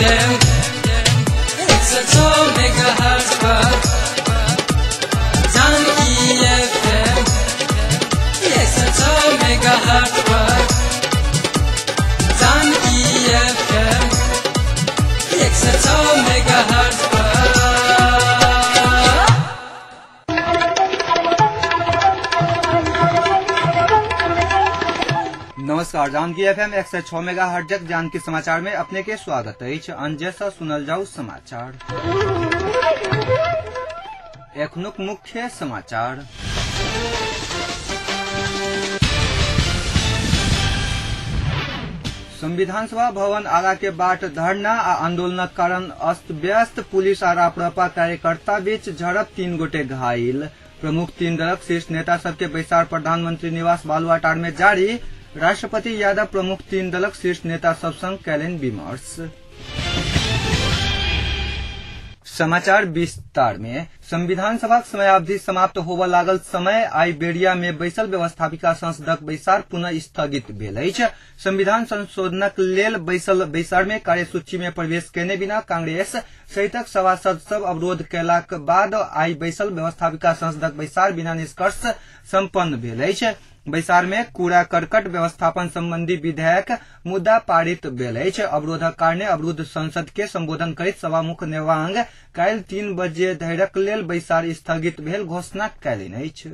FM 106 megahertz पर, Janaki FM 106 megahertz पर, Janaki FM 106 megahertz पर। नमस्कार, Janaki FM 106 मेगाहर्ट्जक Janaki समाचार में अपने के स्वागत अछि। अंजय से सुनल जाऊ समाचार। एखनुक मुख्य समाचार। संविधान सभा भवन आगा के बाट धरना आ आंदोलनक कारण अस्त व्यस्त पुलिस आ राप्रपा कार्यकर्ता बीच झड़प, 3 गोटे घायल। प्रमुख 3 दलक शीर्ष नेता सबके बैसार प्रधानमंत्री निवास बालुवाटार में जारी। राष्ट्रपति यादव प्रमुख 3 दलक शीर्ष नेता सब संग कैलनि विमर्श। समाचार विस्तार में। संविधान सभाक समयावधि समाप्त होबय लागल समय आई बेरिया में बैसल व्यवस्थापिका संसदक बैसार पुनः स्थगित भेल अछि। संविधान संशोधनक लेल बैसल बैसार में कार्यसूची में प्रवेश केने बिना कांग्रेस सहितक सभासद सब अवरोध कयलाक बाद आई बैसल व्यवस्थापिका संसदक बैसार बिना निष्कर्ष सम्पन्न भेल अछि। बैसार में कूड़ा करकट व्यवस्थापन संबंधी विधेयक मुद्दा पारित भेल अछि। अवरोधक कारणे अवरुद्ध संसद के संबोधन करैत सभामुख नेवांग काल्हि 3 बजे धरिक लेल बैसार स्थगित भेल घोषणा कयलनि अछि।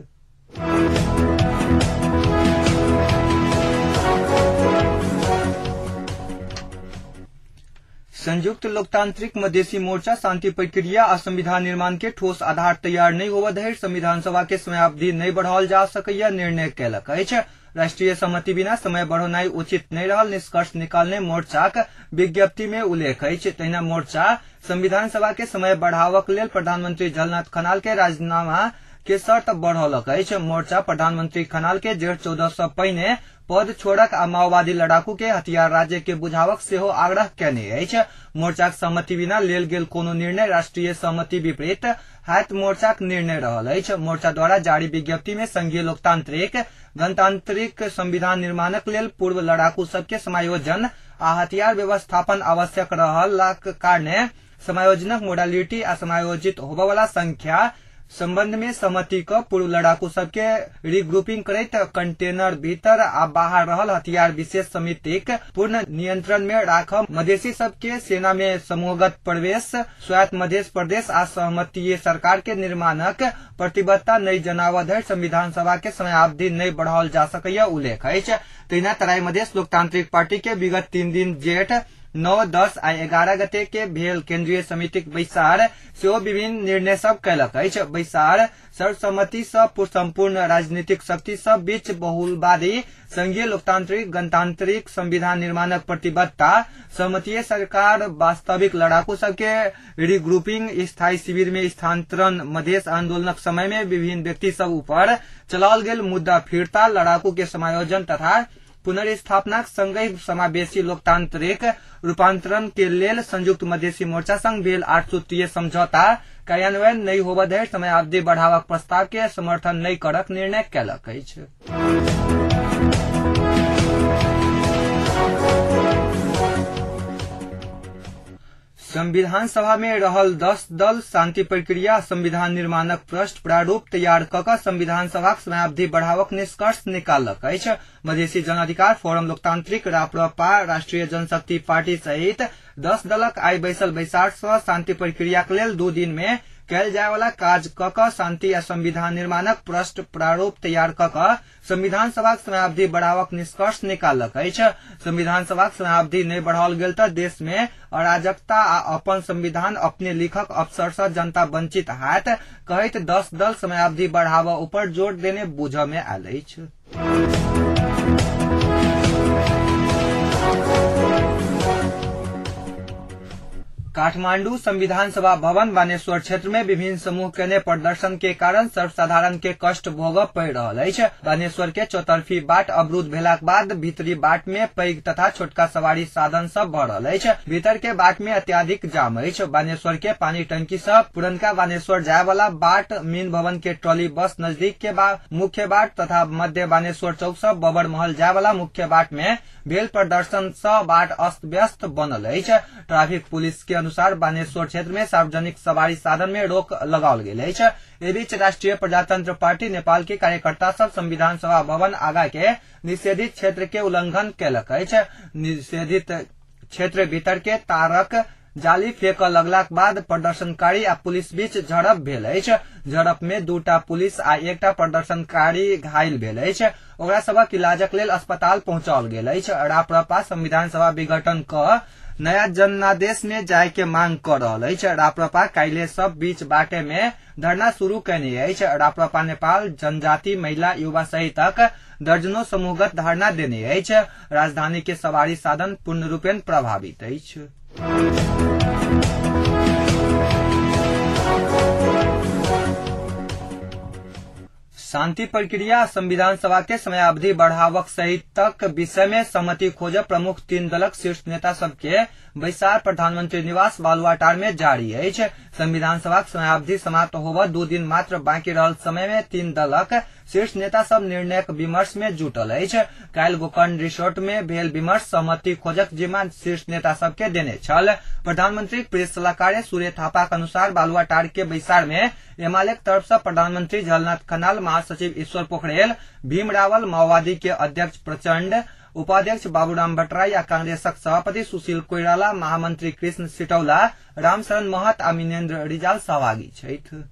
संयुक्त लोकतांत्रिक मधेसी मोर्चा शांति प्रक्रिया आ संविधान निर्माण के ठोस आधार तैयार नहीं होबय धरि संविधान सभा के समयावधि नहीं बढ़ाओल जा सकैया निर्णय कयलक अछि। राष्ट्रीय सहमति बिना समय बढ़ौनाइ उचित नहीं रहल निष्कर्ष निकालने मोर्चाक विज्ञप्ति में उल्लेख अछि। तहिना मोर्चा संविधान सभा के समय बढ़ावक लेल प्रधानमंत्री झलनाथ खनाल के राजीनामा के शर्त बढ़ौलक अछि। मोर्चा प्रधानमंत्री खनाल के जेठ 14 सँ पहिने पद छोड़क आ माओवादी लड़ाकू के हथियार राज्य के बुझावक सेहो आग्रह केने अछि। मोर्चाक सहमति बिना लेल गेल कोनो निर्णय राष्ट्रीय सहमति विपरीत हैत मोर्चाक निर्णय रहल अछि। मोर्चा द्वारा जारी विज्ञप्ति में संघीय लोकतांत्रिक गणतांत्रिक संविधान निर्माणक लेल पूर्व लड़ाकू सबके समायोजन आ हथियार व्यवस्थापन आवश्यक रहलाक कारणे समायोजनक मोडालिटी आ समायोजित होबयवला संख्या संबंध में सहमति क पूर्व लड़ाकू सबके रिग्रुपिंग करैत कंटेनर भीतर आ बाहर रहल हथियार विशेष समितिक पूर्ण नियंत्रण में राखब, मधेसी सबके सेना में समूहगत प्रवेश, स्वायत्त मधेश प्रदेश आ सहमतीय सरकार के निर्माणक प्रतिबद्धता नहि जनाबऽ धरि संविधान सभा के समयावधि नहि बढ़ाओल जा सकैया उल्लेख अछि। तहिना तराई मधेश लोकतांत्रिक पार्टी के विगत 3 दिन जेठ 9, 10 आ 11 गते के भेल केंद्रीय समितिक बैसार सेहो विभिन्न निर्णय सब कयलक अछि। बैसार सर्वसम्मति सँ संपूर्ण राजनीतिक शक्ति सब बीच बहुलवादी संघीय लोकतांत्रिक गणतांत्रिक संविधान निर्माणक प्रतिबद्धता, सहमतीय सरकार, वास्तविक लड़ाकू सबके रिग्रुपिंग, स्थायी शिविर में स्थानांतरण, मधेश आंदोलनक समय में विभिन्न व्यक्ति सब ऊपर चलाओल गेल मुद्दा फिरता, लड़ाकू के समायोजन तथा पुनर्स्थापनाक संगहि समावेशी लोकतांत्रिक रूपांतरण के लेल संयुक्त मधेसी मोर्चा संग भेल 8 सूत्रीय समझौता कार्यान्वयन नहि होबय धरि समयावधि बढ़ावक प्रस्ताव के समर्थन नहि करक निर्णय कयलक अछि। संविधान सभा में रहल 10 दल शांति प्रक्रिया संविधान निर्माणक प्रश्न प्रारूप तैयार क क संविधान सभाक समयावधि बढ़ावक निष्कर्ष निकाललक अछि। मधेसी जनअधिकार फोरम लोकतांत्रिक, राप्रपा, राष्ट्रीय जनशक्ति पार्टी सहित 10 दलक आई बैसल बैसार सँ शांति प्रक्रियाक लेल 2 दिन में कयल जायवला काज क क शांति आ संविधान निर्माणक प्रश्न प्रारूप तैयार क क संविधान सभाक समयावधि बढ़ावक निष्कर्ष निकाललक अछि। संविधान सभाक समयावधि नहि बढ़ाओल गेल त देश में अराजकता आ अपन संविधान अपने लिखक अवसर सँ जनता वंचित हैत कहैत 10 दल समयावधि बढ़ावऽ ऊपर जोर देने बुझऽ में आयल अछि। काठमांडू संविधान सभा भवन बानेश्वर क्षेत्र में विभिन्न समूह केने प्रदर्शन के कारण सर्वसाधारण के कष्ट भोगय पड़ि रहल अछि। बानेश्वर के चौतरफी बाट अवरुद्ध भेलाक बाद भीतरी बाट में पैघ तथा छोटका सवारी साधन सब भऽ रहल अछि। भीतर के बाट में अत्याधिक जाम अछि। बानेश्वर के पानी टंकी से पुरनका बानेश्वर जाय वाला बाट, मीन भवन के ट्रॉली बस नजदीक के मुख्य बाट तथा मध्य बानेश्वर चौक से बबर महल जाय वाला मुख्य बाट में भेल प्रदर्शन से बाट अस्त व्यस्त बनल अछि। ट्रैफिक पुलिस के अनुसार बानेश्वर क्षेत्र में सार्वजनिक सवारी साधन में रोक लगाओल गेल अछि। एहि बीच राष्ट्रीय प्रजातंत्र पार्टी नेपाल के कार्यकर्ता सब संविधान सभा भवन आगा के निषेधित क्षेत्र के उल्लंघन केलक अछि। निषेधित क्षेत्र भीतर के तारक जाली फेंक लगलाक बाद प्रदर्शनकारी आ पुलिस बीच झड़प भेल अछि। झड़प में 2टा पुलिस आ 1टा प्रदर्शनकारी घायल भेल अछि। ओकरा सबक इलाजक लेल अस्पताल पहुंचाओल गेल अछि। राप्रपा संविधान सभा विघटन क नया जनादेश में जाय के मांग कर रहल अछि। राप्रपा काल्हि सब बीच बाटे में धरना शुरू केने अछि। राप्रपा नेपाल जनजाति, महिला, युवा सहितक दर्जनों समूहगत धरना देने अछि। राजधानी के सवारी साधन पूर्ण रूपेण प्रभावित अछि। शांति प्रक्रिया संविधान सभा के समयावधि बढ़ावक सहितक विषय में सहमति खोज प्रमुख 3 दलक शीर्ष नेता सबके बैसार प्रधानमंत्री निवास बालुवाटार में जारी अछि। संविधान सभा समयावधि समाप्त होबय 2 दिन मात्र बाकी रहल समय में 3 दलक शीर्ष नेता सब निर्णयक विमर्श में जुटल अछि। काल्हि गोकर्ण रिसोर्ट में भेल विमर्श सहमति खोजक जिम्मा शीर्ष नेता सबके देने छल। प्रधानमंत्री प्रेस सलाहकार सूर्य थापा के अनुसार बालुवाटार के बैसार में एमाले के तरफ से प्रधानमंत्री झलनाथ खनाल, महासचिव ईश्वर पोखरेल, भीम रावल, माओवादी के अध्यक्ष प्रचंड, उपाध्यक्ष बाबूराम भट्टराई आ कांग्रेसक सभापति सुशील कोइराला, महामंत्री कृष्ण सिटौला, रामशरण महत आ मिनेन्द्र रिजाल सहभागी छथि।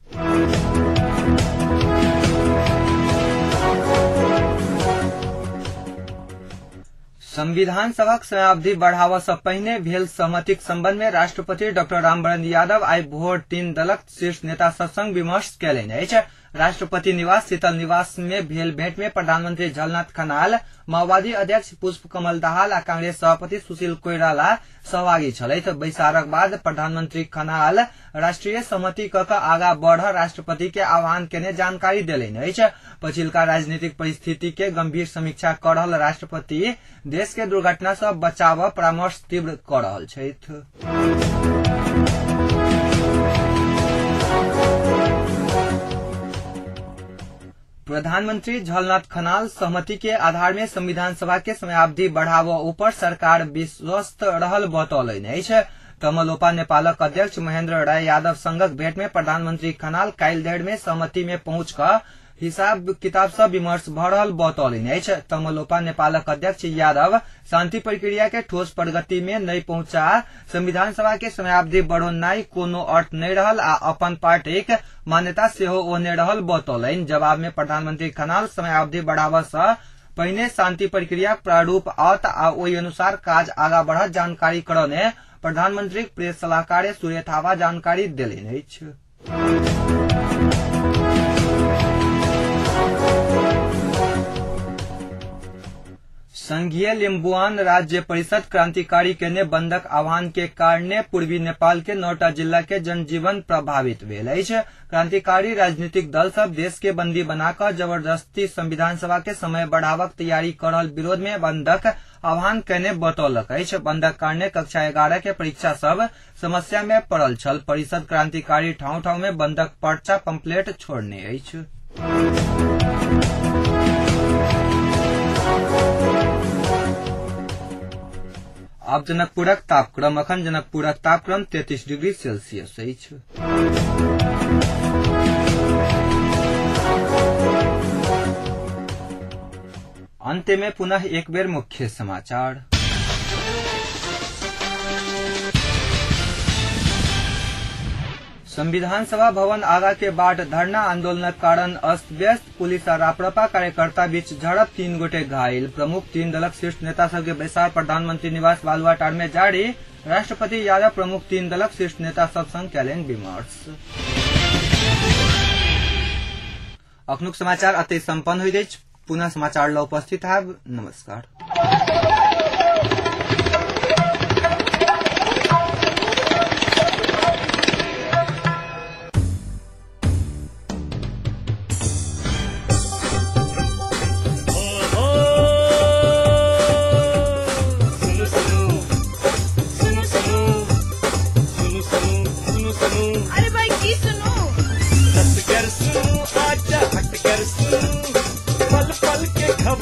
संविधान सभाक समयावधि बढ़ावा से पहिने भेल सहमतिक संबंध में राष्ट्रपति डॉक्टर रामवरण यादव आइ भोर 3 दलक शीर्ष नेता सब संग विमर्श केलनि अछि। राष्ट्रपति निवास शीतल निवास में भेल भेंट में प्रधानमंत्री झलनाथ खनाल, माओवादी अध्यक्ष पुष्प कमल दाहाल आ कांग्रेस सभापति सुशील कोइराला सहभागी छलथि। बैसारक बाद प्रधानमंत्री खनाल राष्ट्रीय सहमति क आगा बढ़ राष्ट्रपति के आह्वान केने जानकारी देलनि अछि। पछिलका राजनीतिक परिस्थिति के गंभीर समीक्षा कर रहल राष्ट्रपति देश के दुर्घटना से बचाव परामर्श तीव्र कर रहल छथि। प्रधानमंत्री झलनाथ खनाल सहमति के आधार में संविधान सभा के समयावधि बढ़ाव ऊपर सरकार विश्वस्त रहल बतौलनि अछि। तमलोपा नेपालक अध्यक्ष महेंद्र राय यादव संगक भेंट में प्रधानमंत्री खनाल काल्हि धरि में सहमति में पहुंच क हिसाब किताब से विमर्श भ रहल बतौलनि अछि। तमलोपा नेपालक अध्यक्ष यादव शांति प्रक्रिया के ठोस प्रगति में नहीं पहुंचा संविधान सभा के समयावधि बढ़ौनाइ कोनो अर्थ नहीं रहल आ अपन पार्टीक मान्यता सेहो ओहने रहल बतौलनि। जवाब में प्रधानमंत्री खनाल समयावधि बढ़ावा से पहिने शांति प्रक्रिया प्रारूप आओत आ ओहि अनुसार काज आगा बढ़त जानकारी करौने प्रधानमंत्री प्रेस सलाहकार सूर्य थापा जानकारी देलनि अछि। संघीय लिम्बुआन राज्य परिषद क्रांतिकारी केने बंदक आह्वान के कारणे पूर्वी नेपाल के 9टा जिला के जनजीवन प्रभावित भेल अछि। क्रांतिकारी राजनीतिक दल सब देश के बंदी बनाकर जबरदस्ती संविधान सभा के समय बढ़ावक तैयारी कर रहल विरोध में बंदक आह्वान केने बतौलक अछि। बंदक कारणे कक्षा 11 के परीक्षा सब समस्या में पड़ल छल। परिषद क्रांतिकारी ठाउं ठाउं में बंदक पर्चा पंपलेट छोड़ने अछि। अब जनकपुरक तापक्रम। अखन जनकपुरक तापक्रम 33 डिग्री सेल्सियस अछि। अंत में पुनः एक बेर मुख्य समाचार। संविधान सभा भवन आगा के बाट धरना आंदोलनक कारण अस्त व्यस्त, पुलिस आ राप्रपा कार्यकर्ता बीच झड़प, 3 गोटे घायल। प्रमुख 3 दलक शीर्ष नेता सबके बैसार प्रधानमंत्री निवास बालुवाटार में जारी। राष्ट्रपति यादव प्रमुख 3 दलक शीर्ष नेता सब संग कयलनि विमर्श। अखनुक समाचार अतै सम्पन्न होइत अछि। पुनः समाचार ल उपस्थित हैब। नमस्कार।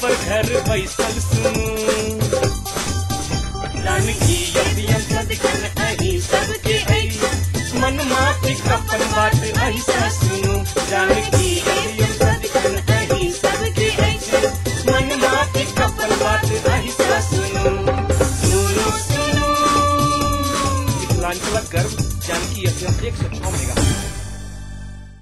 खबर घर बैसल सुनू। जानकी एफएम सदिखन अहीं सबके अछि, मन माफिक अपन बात अहीं सँ सुनू। जानकी एफएम सदिखन अहीं सबके अछि, मन माफिक अपन बात अहीं सँ सुनू। सुनू सुनू मिथिलांचलक गर्व जानकी एफएम 106 मेगा।